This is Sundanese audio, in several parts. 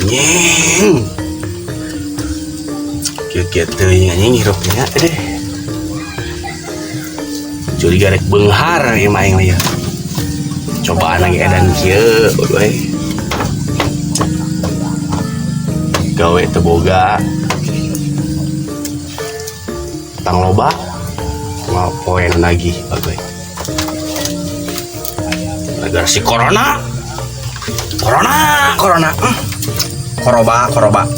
Anjing. Kieu-kieu teuing anjing hirupnya deh. Curiga rek beunghar ieu mah aing mah ieu. Cobaan lagi edan kieu waduh euy. Gawe teu boga. Tang loba. Mau poe nagih bagoy. Gara-gara si corona. Corona, corona. Koroba, koroba.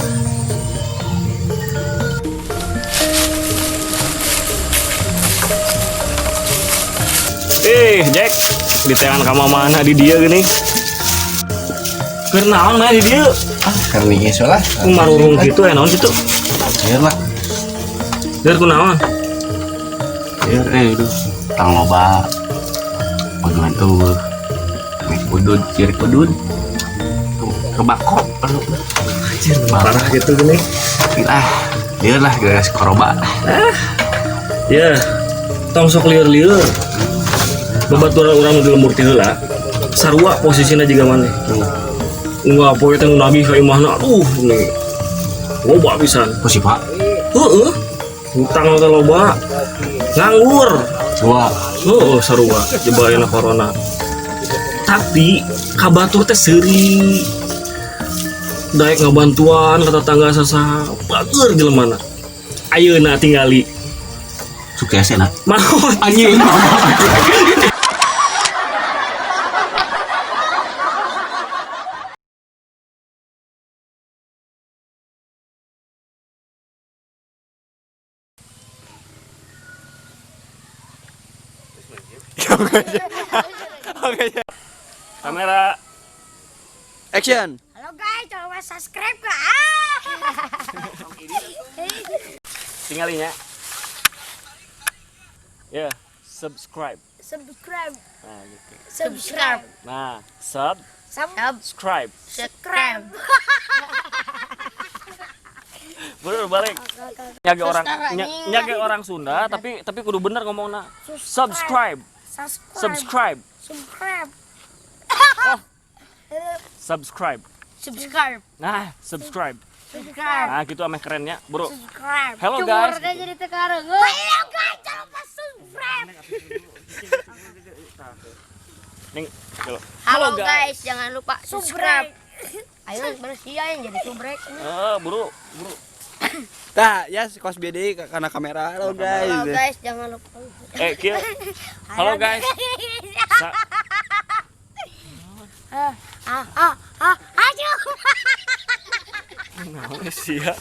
Eh, Jack, di tangan kamu mana di dia gini? Keur naon mah di dia? Ah, keur ningis lah. Marurung gitu ya naon gitu. Lieur lah. Lieur kunaon? Lieur eh aduh. Tang loba. Paguhan eueuh. Meh udud, cirik udud. Kebako perlu. Anjir, parah gitu gini. Ah, lieur lah gara-gara si koroba. Ah. Ya. Tong sok lieur-lieur. Babaturan urang nu di lembur ti heula. Sarua posisina jiga maneh. Unggal poe teh nu nagih ka imahna, aduh nih. Loba pisan. Ku si Pak. Heeh. Hutang teh loba. Nganggur. Dua. Heeh, sarua jeba ayeuna corona. Tapi kabatur teh seuri. Daek ngabantuan ka tetangga sasaha, bager jelemana. Ayeuna tingali. Sukses na. Maot. Anjing. Kamera. Action. Halo guys, jangan lupa subscribe ke ah. Tinggalinya. Ya, subscribe. Subscribe. Nah, gitu. Subscribe. Nah, subscribe. Subscribe. Bener balik. Nyaga orang nyaga orang Sunda tapi kudu bener ngomongna. Subscribe. Subscribe. Subscribe. Oh. Subscribe. Subscribe. Nah, subscribe. Subscribe. Nah, gitu ameh kerennya, bro. Subscribe. Hello guys. Jadi tekarang. Hello guys, jangan lupa subscribe. Ning, halo. Halo guys, jangan lupa subscribe. Ayo bersih ya yang jadi subrek. Bro, bro. Tah, ya kos BD karena kamera. Halo guys. Halo guys, jangan lupa. Kieu. Halo guys. Aduh. Naon sih ya?